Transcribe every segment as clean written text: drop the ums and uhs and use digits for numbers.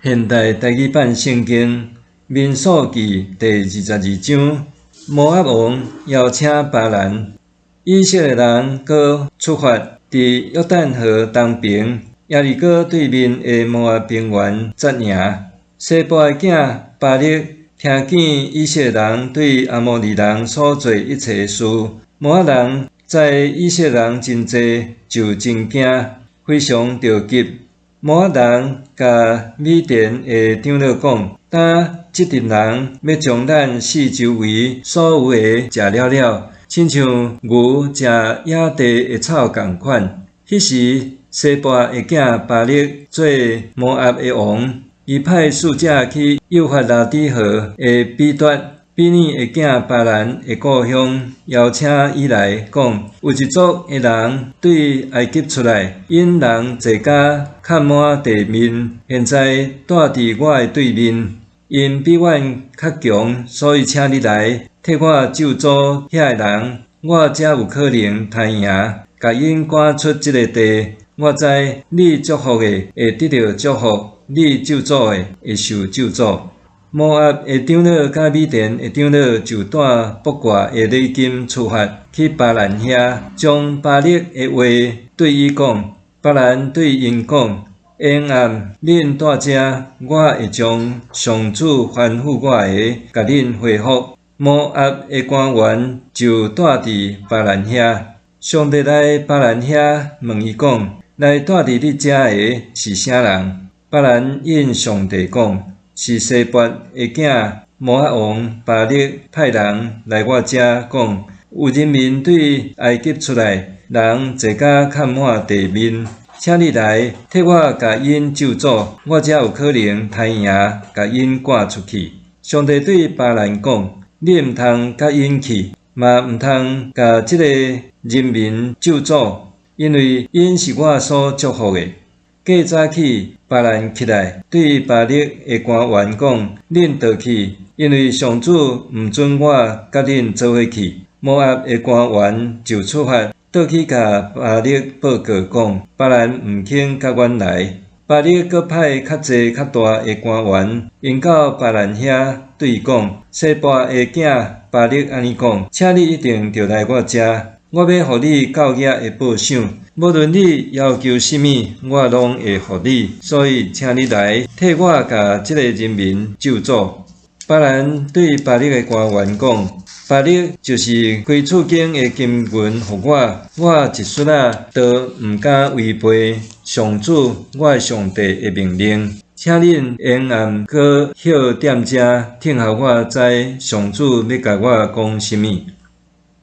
現代台語版聖經民數記第22章，摩押王邀請巴蘭，以色列人閣出發，佇約旦河東爿耶利哥對面的摩押平原紮營。西波的囝巴勒聽見以色列人對阿摩利人所做一切事，摩押人知以色列人真濟，就真驚，非常著急。摩押人共米甸的長老講：今這陣人欲將咱四周圍所有的食了了，親像牛食野地的草仝款。彼時，西波的囝巴勒做摩押的王，伊派使者去幼發拉底河的彼得，比耳的囝巴蘭的故鄉，邀請伊來講：有一族的人對埃及出來，𪜶人濟甲崁滿地面，現在住佇我的對面，𪜶比阮較強，所以請你來替我咒詛遐个人，我才有可能刣贏，共𪜶趕出這个地。我知你祝福的會得著祝福，你咒詛的會受咒詛。摩押的長老佮米甸的長老就帶卜卦的禮金出發去巴蘭遐，將巴勒的話對伊講。巴蘭對𪜶講：下暗恁蹛遮，我會將上主吩咐我的，共恁回覆。摩押的官員就蹛佇巴蘭遐。上帝來巴蘭遐問伊講：來蹛佇你遮的是啥人？巴蘭應上帝講：是西撥的囝摩押王巴勒派人來我遮講，有人民對埃及出來，人濟甲崁滿地面，請你來替我共𪜶咒詛，我才有可能刣贏，共𪜶趕出去。上帝對巴蘭講：你毋通佮𪜶去，嘛毋通共這个人民咒詛，因為𪜶是我所祝福的。過早起，巴蘭起來，對巴勒的官員講：恁倒去，因為上主毋准我佮恁做伙去。摩押的官員就出發，倒去共巴勒報告講：巴蘭毋肯佮阮來。巴勒閣派較濟較大的官員，引到巴蘭遐，對伊講：西撥的囝巴勒按呢講，請你一定著來我遮，我欲予你厚額的報賞，無論你要求啥物，我攏會予你。所以，請你來替我共這个人民咒詛。巴蘭對巴勒的官員講：巴勒就是開厝間的金銀予我，我一絲仔都毋敢違背上主我的上帝的命令。請恁下暗閣歇踮遮，聽候我知上主欲共我講啥物。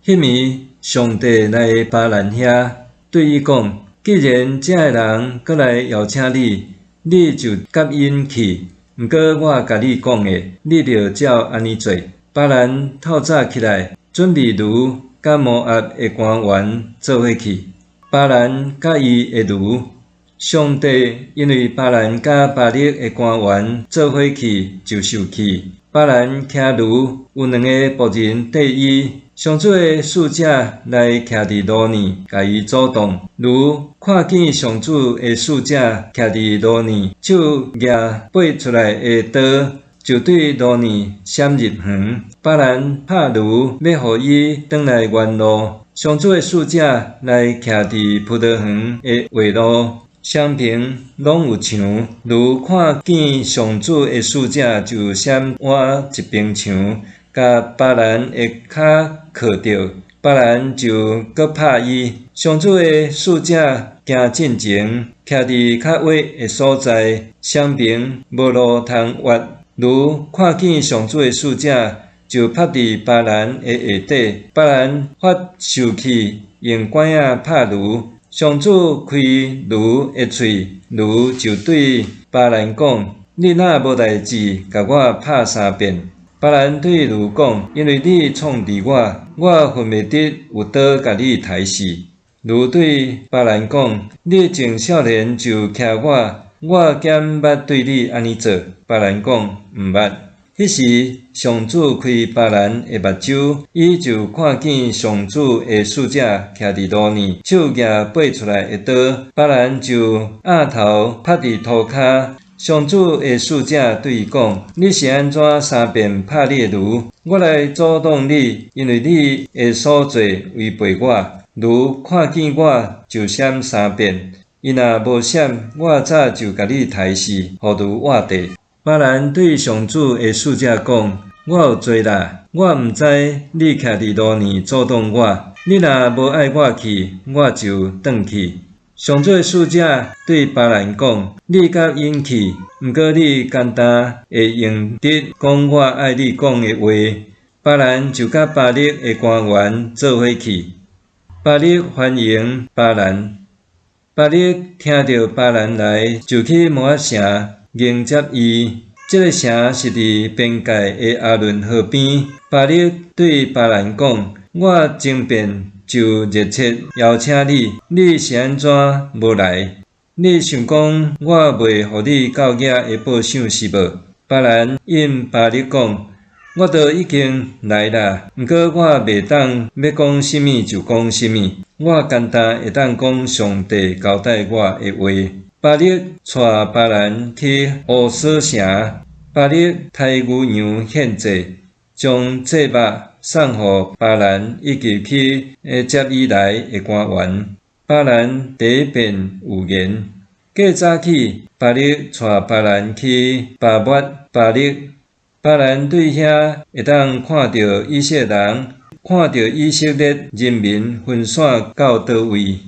彼暝，上帝來巴蘭遐，對伊講：既然這个人閣來邀請你，你就佮𪜶去。毋過我共你講的，你著照按呢做。巴蘭透早起來，準備驢，佮摩押的官員做伙去。巴蘭佮伊的驢，上帝因為巴蘭佮巴勒的官員做伙去，就受氣。巴蘭騎驢，有兩个僕人綴伊。上主的使者來徛佇路爾，共伊阻擋。驢看見上主的使者徛佇路爾，手舉拔出來的刀，就對路爾閃入園。巴蘭拍驢，欲予伊轉來原路。上主的使者來徛佇葡萄園的畫路，雙爿攏有牆。驢看見上主的使者，就閃倚一邊牆，共巴蘭的跤靠著，巴蘭就閣拍伊。上主的使者行進前，徛佇較倚的所在，雙爿無路通越。驢看見上主的使者，就趴佇巴蘭的下底。巴蘭發受氣，用拐仔拍驢。上主開驢的喙，驢就對巴蘭講：你若無代誌，共我拍三遍。巴蘭對驢講：因為你創治我，我恨袂得有刀共你刣死。驢對巴蘭講：你從少年就騎我，我敢捌對你按呢做？巴蘭講：毋捌。彼時，上主開巴蘭的目睭，伊就看見上主的使者徛佇路爾，手舉拔出來的刀。巴蘭就仰頭趴佇塗跤。上主的使者對伊講：你是按怎三遍拍你的驢？我來阻擋你，因為你的所做違背我。驢看見我就閃三遍，伊若無閃，我早就共你刣死，予驢活地。巴蘭對上主的使者講：我有罪啦，我毋知你徛佇路爾阻擋我。你若無愛我去，我就轉去。上主的使者對巴蘭講：你佮𪜶去，毋過你干焦會用得講我愛你講的話。巴蘭就佮巴勒的官員做伙去。巴勒歡迎巴蘭。巴勒聽著巴蘭來，就去摩押城迎接伊。這个城是佇邊界的亞嫩河邊。巴勒對巴蘭講：我前遍就熱切邀請你，你是按怎無來？你想講我袂予你到遐會報賞是無？巴蘭應巴勒講：我都已經來啦，毋過我袂當欲講啥物就講啥物，我干焦會當講上帝交代我的話。巴勒帶巴蘭去烏索城，巴勒刣牛羊獻祭，將祭肉送予巴蘭以及去接伊來的官員。巴蘭第一遍預言。過早起，巴勒帶巴蘭去巴抹巴勒。巴蘭對遐會當看著以色列人，看著以色列人民分散到佗位。